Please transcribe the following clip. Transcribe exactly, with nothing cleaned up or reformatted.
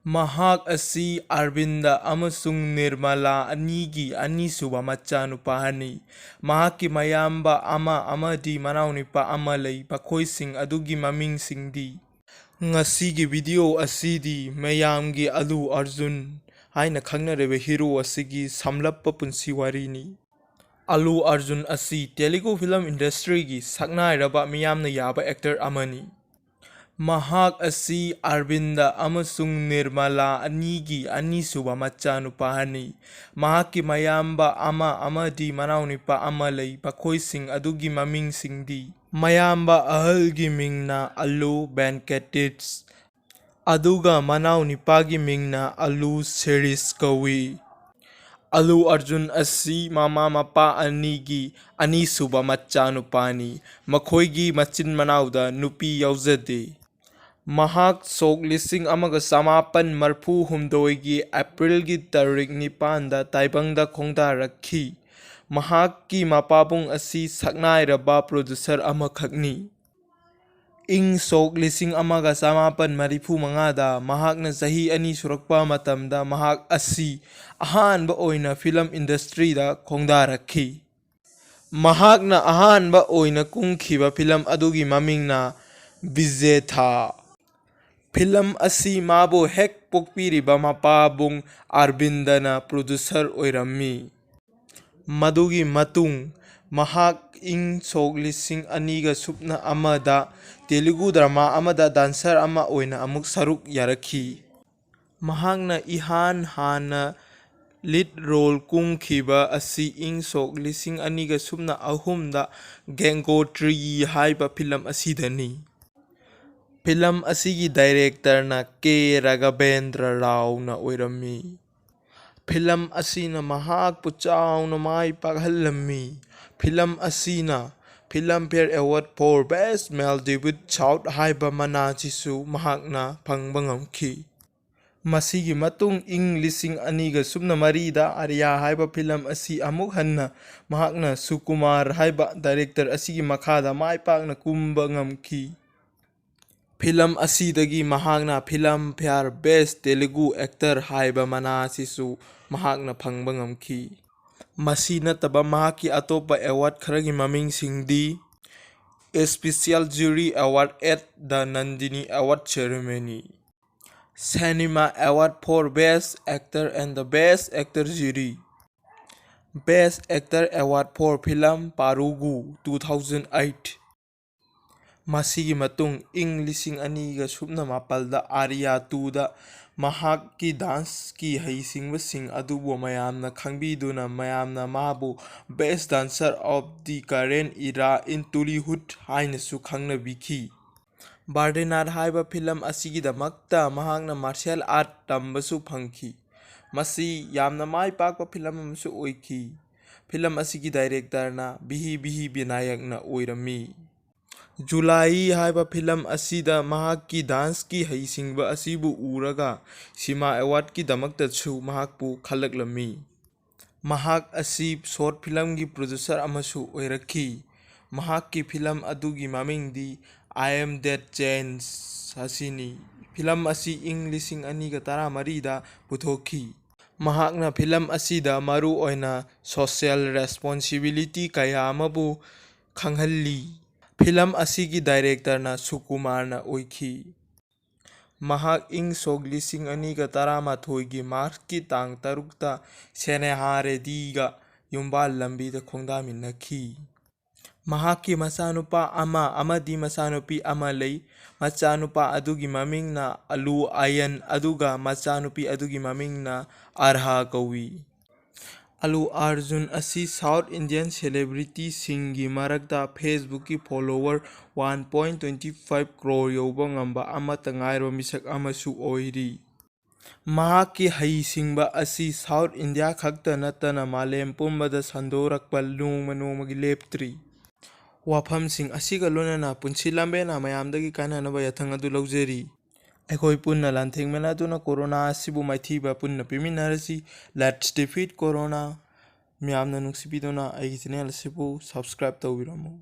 ꯃꯍꯥꯛ ꯑꯁꯤ ꯑꯔꯕꯤꯟꯗ ꯑꯃꯁꯨꯡ ꯅꯤꯔꯃꯂꯥ ꯑꯅꯤꯒꯤ ꯑꯅꯤꯁꯨꯕ ꯃꯆꯥꯅꯨꯄꯥꯅꯤ꯫ ꯃꯍꯥꯛꯀꯤ ꯃꯌꯥꯝꯕ ꯑꯃ ꯑꯃꯗꯤ ꯃꯅꯥꯎꯅꯨꯄꯥ ꯑꯃ ꯂꯩ꯫ ꯃꯈꯣꯏꯁꯤꯡ ꯑꯗꯨꯒꯤ ꯃꯃꯤꯡꯁꯤꯡꯗꯤ, ꯉꯁꯤꯒꯤ ꯚꯤꯗꯤꯑꯣ ꯑꯁꯤꯗꯤ ꯃꯌꯥꯝꯒꯤ ꯑꯂꯨ ꯑꯔꯖꯨꯟ ꯍꯥꯏꯅ ꯈꯪꯅꯔꯤꯕ ꯍꯤꯔꯣ ꯑꯁꯤꯒꯤ ꯁꯝꯂꯞꯄ ꯄꯨꯟꯁꯤ ꯋꯥꯔꯤꯅꯤ꯫ ꯑꯂꯨ ꯑꯔꯖꯨꯟ ꯑꯁꯤ ꯇꯦꯂꯨꯒꯨ ꯐꯤꯂꯝ ꯏꯟꯗꯁꯇ꯭ꯔꯤꯒꯤ ꯁꯛꯅꯥꯏꯔꯕ ꯃꯤꯌꯥꯝꯅ ꯌꯥꯕ ꯑꯦꯛꯇꯔ ꯑꯃꯅꯤ꯫ ꯃꯍꯥꯛ ꯑꯁꯤ ꯑꯔꯕꯤꯟꯗ ꯑꯃꯁꯨꯡ ꯅꯤꯔꯃꯂꯥ ꯑꯅꯤꯒꯤ ꯑꯅꯤꯁꯨꯕ ꯃꯆꯥꯅꯨꯄꯥꯅꯤ꯫ ꯃꯍꯥꯛꯀꯤ ꯃꯌꯥꯝꯕ ꯑꯃ ꯑꯃꯗꯤ ꯃꯅꯥꯎꯅꯨꯄꯥ ꯑꯃ ꯂꯩ꯫ ꯃꯈꯣꯏꯁꯤꯡ ꯑꯗꯨꯒꯤ ꯃꯃꯤꯡꯁꯤꯡꯗꯤ, ꯃꯌꯥꯝꯕ ꯑꯍꯜꯒꯤ ꯃꯤꯡꯅ ꯑꯂꯨ ꯚꯦꯟꯀꯇꯦꯁ, ꯑꯗꯨꯒ ꯃꯅꯥꯎꯅꯨꯄꯥꯒꯤ ꯃꯤꯡꯅ ꯑꯂꯨ ꯁꯤꯔꯤꯁ ꯀꯧꯏ꯫ ꯑꯂꯨ ꯑꯔꯖꯨꯟ ꯑꯁꯤ ꯃꯃꯥ ꯃꯄꯥ ꯑꯅꯤꯒꯤ ꯑꯅꯤꯁꯨꯕ ꯃꯆꯥꯅꯨꯄꯥꯅꯤ꯫ ꯃꯈꯣꯏꯒꯤ ꯃꯆꯤꯟ ꯃꯅꯥꯎꯗ ꯅꯨꯄꯤ ꯌꯥꯎꯖꯗꯦ꯫ ꯃꯍꯥꯛ ꯁꯣꯛ ꯂꯤꯁꯤꯡ ꯑꯃꯒ ꯆꯃꯥꯄꯟ ꯃꯔꯤꯐꯨ ꯍꯨꯝꯗꯣꯏꯒꯤ ꯑꯦꯄ꯭ꯔꯤꯜꯒꯤ ꯇꯥꯔꯤꯛ ꯅꯤꯄꯥꯟꯗ ꯇꯥꯏꯕꯪꯗ ꯈꯣꯡꯗꯥꯔꯛꯈꯤ꯫ ꯃꯍꯥꯛꯀꯤ ꯃꯄꯥꯕꯨꯡ ꯑꯁꯤ ꯁꯛꯅꯥꯏꯔꯕ ꯄ꯭ꯔꯣꯗ꯭ꯌꯨꯁꯔ ꯑꯃꯈꯛꯅꯤ꯫ ꯏꯪ ꯁꯣꯛ ꯂꯤꯁꯤꯡ ꯑꯃꯒ ꯆꯃꯥꯄꯟ ꯃꯔꯤꯐꯨ ꯃꯉꯥꯗ ꯃꯍꯥꯛꯅ ꯆꯍꯤ ꯑꯅꯤ ꯁꯨꯔꯛꯄ ꯃꯇꯝꯗ ꯃꯍꯥꯛ ꯑꯁꯤ ꯑꯍꯥꯟꯕ ꯑꯣꯏꯅ ꯐꯤꯂꯝ ꯏꯟꯗꯁꯇ꯭ꯔꯤꯗ ꯈꯣꯡꯗꯥꯔꯛꯈꯤ꯫ ꯃꯍꯥꯛꯅ ꯑꯍꯥꯟꯕ ꯑꯣꯏꯅ ꯀꯨꯝꯈꯤꯕ ꯐꯤꯂꯝ ꯑꯗꯨꯒꯤ ꯃꯃꯤꯡꯅ ꯕꯤꯖꯦꯊꯥ꯫ ꯐꯤꯂꯝ ꯑꯁꯤ ꯃꯥꯕꯨ ꯍꯦꯛ ꯄꯣꯛꯄꯤꯔꯤꯕ ꯃꯄꯥꯕꯨꯡ ꯑꯔꯕꯤꯟꯗꯅ ꯄ꯭ꯔꯣꯗ꯭ꯌꯨꯁꯔ ꯑꯣꯏꯔꯝꯃꯤ꯫ ꯃꯗꯨꯒꯤ ꯃꯇꯨꯡ ꯃꯍꯥꯛ ꯏꯪ ꯁꯣꯛ ꯂꯤꯁꯤꯡ ꯑꯅꯤꯒ ꯁꯨꯞꯅ ꯑꯃꯗ ꯇꯦꯂꯨꯒꯨ ꯗ꯭ꯔꯃꯥ ꯑꯃꯗ ꯗꯥꯟꯁꯔ ꯑꯃ ꯑꯣꯏꯅ ꯑꯃꯨꯛ ꯁꯔꯨꯛ ꯌꯥꯔꯛꯈꯤ꯫ ꯃꯍꯥꯛꯅ ꯏꯍꯥꯟ ꯍꯥꯟꯅ ꯂꯤꯗ ꯔꯣꯜ ꯀꯨꯝꯈꯤꯕ ꯑꯁꯤ ꯏꯪ ꯁꯣꯛ ꯂꯤꯁꯤꯡ ꯑꯅꯤꯒ ꯁꯨꯞꯅ ꯑꯍꯨꯝꯗ ꯒꯦꯡꯒꯣꯇ꯭ꯔꯤ ꯍꯥꯏꯕ ꯐꯤꯂꯝ ꯑꯁꯤꯗꯅꯤ꯫ ꯐꯤꯂꯝ ꯑꯁꯤꯒꯤ ꯗꯥꯏꯔꯦꯛꯇꯔꯅ ꯀꯦ ꯔꯥꯘꯕꯦꯟꯗ꯭ꯔ ꯔꯥꯎꯅ ꯑꯣꯏꯔꯝꯃꯤ꯫ ꯐꯤꯂꯝ ꯑꯁꯤꯅ ꯃꯍꯥꯛꯄꯨ ꯆꯥꯎꯅ ꯃꯥꯏ ꯄꯥꯛꯍꯜꯂꯝꯃꯤ꯫ ꯐꯤꯂꯝ ꯑꯁꯤꯅ Filmfare Award for Best Male Debut Short ꯍꯥꯏꯕ ꯃꯅꯥꯁꯤꯁꯨ ꯃꯍꯥꯛꯅ ꯐꯪꯕ ꯉꯝꯈꯤ꯫ ꯃꯁꯤꯒꯤ ꯃꯇꯨꯡ ꯏꯪ ꯂꯤꯁꯤꯡ ꯑꯅꯤꯒ ꯁꯨꯞꯅ ꯃꯔꯤꯗ ꯑꯥꯔꯌꯥ ꯍꯥꯏꯕ ꯐꯤꯂꯝ ꯑꯁꯤ ꯑꯃꯨꯛ ꯍꯟꯅ ꯃꯍꯥꯛꯅ ꯁꯨꯀꯨꯃꯥꯔ ꯍꯥꯏꯕ ꯗꯥꯏꯔꯦꯛꯇꯔ ꯑꯁꯤꯒꯤ ꯃꯈꯥꯗ ꯃꯥꯏ ꯄꯥꯛꯅ ꯀꯨꯝꯕ ꯉꯝꯈꯤ꯫ ꯐꯤꯂꯝ ꯑꯁꯤꯗꯒꯤ ꯃꯍꯥꯛꯅ Filmfare Best Telugu Actor ꯍꯥꯏꯕ ꯃꯅꯥ ꯑꯁꯤꯁꯨ ꯃꯍꯥꯛꯅ ꯐꯪꯕ ꯉꯝꯈꯤ꯫ ꯃꯁꯤ ꯅꯠꯇꯕ ꯃꯍꯥꯛꯀꯤ ꯑꯇꯣꯞꯄ award ꯈꯔꯒꯤ ꯃꯃꯤꯡꯁꯤꯡꯗꯤ: Special Jury Award at the Nandini Award Ceremony, Cinema Award for Best Actor and the Best Actor Jury, Best Actor Award for Film Parugu two thousand eight꯫ ꯃꯁꯤꯒꯤ ꯃꯇꯨꯡ ꯏꯪ ꯂꯤꯁꯤꯡ ꯑꯅꯤꯒ ꯁꯨꯞꯅ ꯃꯥꯄꯜꯗ Arya two ꯗ ꯃꯍꯥꯛꯀꯤ dance ꯀꯤ ꯍꯩꯁꯤꯡꯕꯁꯤꯡ ꯑꯗꯨꯕꯨ ꯃꯌꯥꯝꯅ ꯈꯪꯕꯤꯗꯨꯅ ꯃꯌꯥꯝꯅ ꯃꯥꯕꯨ Best Dancer of the Current Era in Tollywood ꯍꯥꯏꯅꯁꯨ ꯈꯪꯅꯕꯤꯈꯤ꯫ ꯕꯗ꯭ꯔꯤꯅꯥꯊ ꯍꯥꯏꯕ ꯐꯤꯂꯝ ꯑꯁꯤꯒꯤꯗꯃꯛꯇ ꯃꯍꯥꯛꯅ martial art ꯇꯝꯕꯁꯨ ꯐꯪꯈꯤ꯫ ꯃꯁꯤ ꯌꯥꯝꯅ ꯃꯥꯏ ꯄꯥꯛꯄ ꯐꯤꯂꯝ ꯑꯃꯁꯨ ꯑꯣꯏꯈꯤ꯫ ꯐꯤꯂꯝ ꯑꯁꯤꯒꯤ director ꯅ ꯕꯤꯍꯤ ꯕꯤꯍꯤ ꯕꯤꯅꯥꯌꯛꯅ ꯑꯣꯏꯔꯝꯃꯤ꯫ ꯖꯨꯂꯥꯏ ꯍꯥꯏꯕ ꯐꯤꯂꯝ ꯑꯁꯤꯗ ꯃꯍꯥꯛꯀꯤ dance ꯀꯤ ꯍꯩꯁꯤꯡꯕ ꯑꯁꯤꯕꯨ ꯎꯔꯒ ꯁꯤꯃꯥ award ꯀꯤꯗꯃꯛꯇꯁꯨ ꯃꯍꯥꯛꯄꯨ ꯈꯜꯂꯛꯂꯝꯃꯤ꯫ ꯃꯍꯥꯛ ꯑꯁꯤ short film ꯒꯤ producer ꯑꯃꯁꯨ ꯑꯣꯏꯔꯛꯈꯤ꯫ ꯃꯍꯥꯛꯀꯤ ꯐꯤꯂꯝ ꯑꯗꯨꯒꯤ ꯃꯃꯤꯡꯗꯤ I Am That Change ꯑꯁꯤꯅꯤ꯫ ꯐꯤꯂꯝ ꯑꯁꯤ ꯏꯪ ꯂꯤꯁꯤꯡ ꯑꯅꯤꯒ ꯇꯔꯥꯃꯔꯤꯗ ꯄꯨꯊꯣꯛꯈꯤ꯫ ꯃꯍꯥꯛꯅ ꯐꯤꯂꯝ ꯑꯁꯤꯗ ꯃꯔꯨ ꯑꯣꯏꯅ social responsibility ꯀꯌꯥ ꯑꯃꯕꯨ ꯈꯪꯍꯜꯂꯤ꯫ ꯐꯤꯂꯝ ꯑꯁꯤꯒꯤ director ꯅ ꯁꯨꯀꯨꯃꯥꯔꯅ ꯑꯣꯏꯈꯤ꯫ ꯃꯍꯥꯛ ꯏꯪ ꯁꯣꯛ ꯂꯤꯁꯤꯡ ꯑꯅꯤꯒ ꯇꯔꯥꯃꯥꯊꯣꯏꯒꯤ March ꯀꯤ ꯇꯥꯡ ꯇꯔꯨꯛꯇ ꯁ꯭ꯅꯦꯍꯥ ꯔꯦꯗꯤꯒ ꯌꯨꯝꯕꯥꯜ ꯂꯝꯕꯤꯗ ꯈꯣꯡꯗꯥꯃꯤꯟꯅꯈꯤ꯫ ꯃꯍꯥꯛꯀꯤ ꯃꯆꯥꯅꯨꯄꯥ ꯑꯃ ꯑꯃꯗꯤ ꯃꯆꯥꯅꯨꯄꯤ ꯑꯃ ꯂꯩ꯫ ꯃꯆꯥꯅꯨꯄꯥ ꯑꯗꯨꯒꯤ ꯃꯃꯤꯡꯅ ꯑꯂꯨ ꯑꯌꯟ ꯑꯗꯨꯒ ꯃꯆꯥꯅꯨꯄꯤ ꯑꯗꯨꯒꯤ ꯃꯃꯤꯡꯅ ꯑꯔꯍꯥ ꯀꯧꯏ꯫ ꯑꯂꯨ ꯑꯥꯔꯖꯨꯟ ꯑꯁꯤ South Indian celebrity ꯁꯤꯡꯒꯤ ꯃꯔꯛꯇ Facebook ꯀꯤ follower one point twenty five crore ꯌꯧꯕ ꯉꯝꯕ ꯑꯃꯠꯇ ꯉꯥꯏꯔꯕ ꯃꯤꯁꯛ ꯑꯃꯁꯨ ꯑꯣꯏꯔꯤ꯫ ꯃꯍꯥꯛꯀꯤ ꯍꯩꯁꯤꯡꯕ ꯑꯁꯤ South India ꯈꯛꯇ ꯅꯠꯇꯅ ꯃꯥꯂꯦꯝ ꯄꯨꯝꯕꯗ ꯁꯟꯗꯣꯔꯛꯄ ꯅꯣꯡꯃ ꯅꯣꯡꯃꯒꯤ ꯂꯦꯞꯇ꯭ꯔꯤ꯫ ꯋꯥꯐꯝꯁꯤꯡ ꯑꯁꯤꯒ ꯂꯣꯏꯅꯅ ꯄꯨꯟꯁꯤ ꯂꯝꯕꯦꯟꯅ ꯃꯌꯥꯝꯗꯒꯤ ꯀꯥꯟꯅꯅꯕ ꯌꯥꯊꯪ ꯑꯗꯨ ꯂꯧꯖꯔꯤ꯫ ꯑꯩꯈꯣꯏ ꯄꯨꯟꯅ ꯂꯥꯟꯊꯦꯡꯅꯗꯨꯅ corona ꯑꯁꯤꯕꯨ ꯃꯥꯏꯊꯤꯕ ꯄꯨꯟꯅ ꯄꯤꯃꯤꯟꯅꯔꯁꯤ꯫ Let's defeat corona꯫ ꯃꯌꯥꯝꯅ ꯅꯨꯡꯁꯤꯕꯤꯗꯨꯅ ꯑꯩꯒꯤ channel ꯑꯁꯤꯕꯨ subscribe ꯇꯧꯕꯤꯔꯝꯃꯨ꯫